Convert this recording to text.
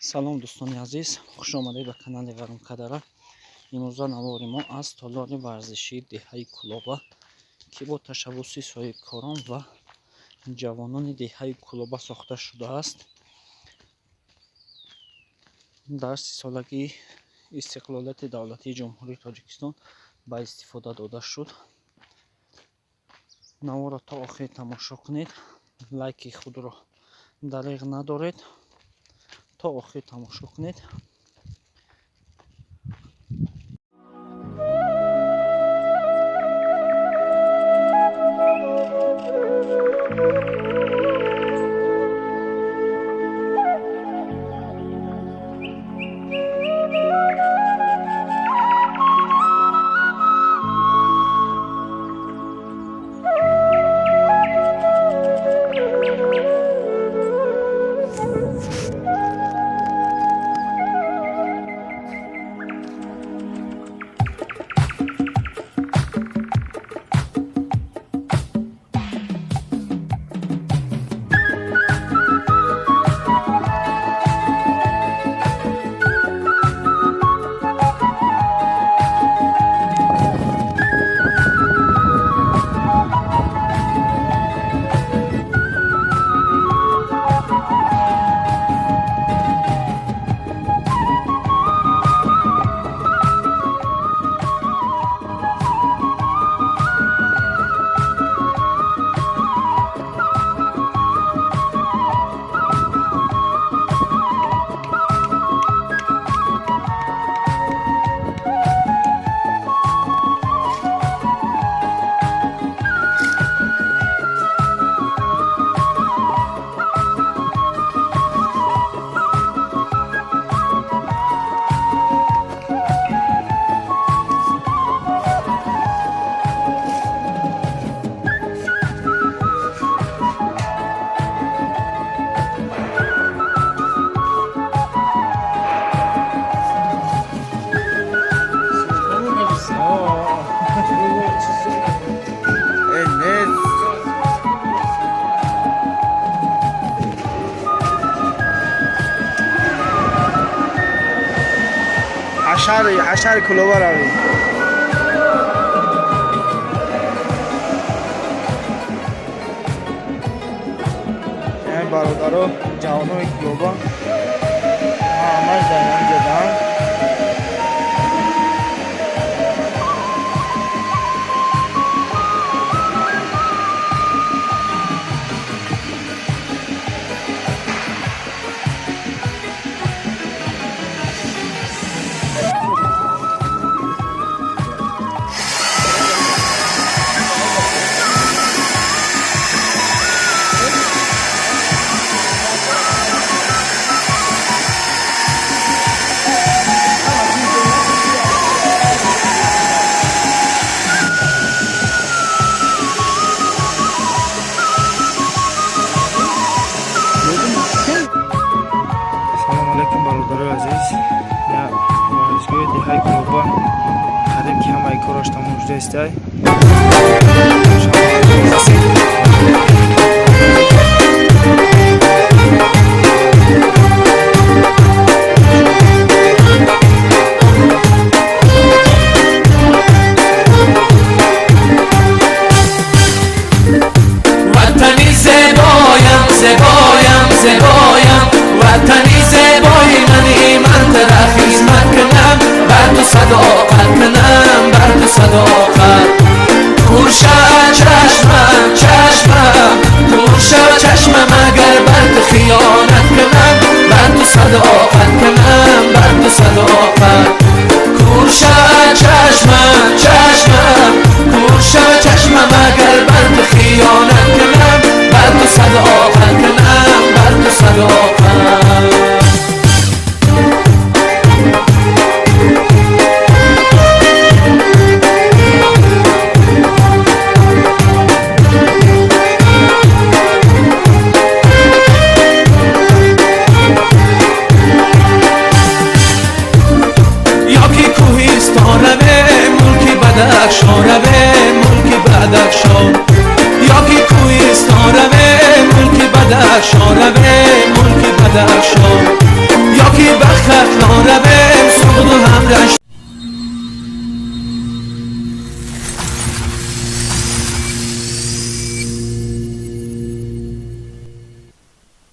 Салом, дӯстони азиз, хуш омадед ба канали Ғарумкадара. Имрӯза навори мо аз толори варзишии деҳаи Кулоба, ки бо ташаббуси соҳибкорон ва ҷавонони деҳаи Кулоба сохта шудааст. Дар сисолагии истиқлолияти давлатии Ҷумҳурии Тоҷикистон ба истифода дода шуд. Наворро то охир тамошо кунед, лайки худро дареғ надоред, то охир тамошо кунед. Ҳашари Кулоба равем. Бародаро, ҷавонои Кулоба ҳамаш дар ҳамин ҷодаанд. Бародарои азиз, варзишгоҳи деҳаи Кулоба қариб ки ҳамаи кораш тамом шуда истай. Ватани зебоям, зебоям, зебоям, ватани зебои мани, ман тара хизмат кунам, бар ту садоқат кунам, бар ту садоқат. Гашт.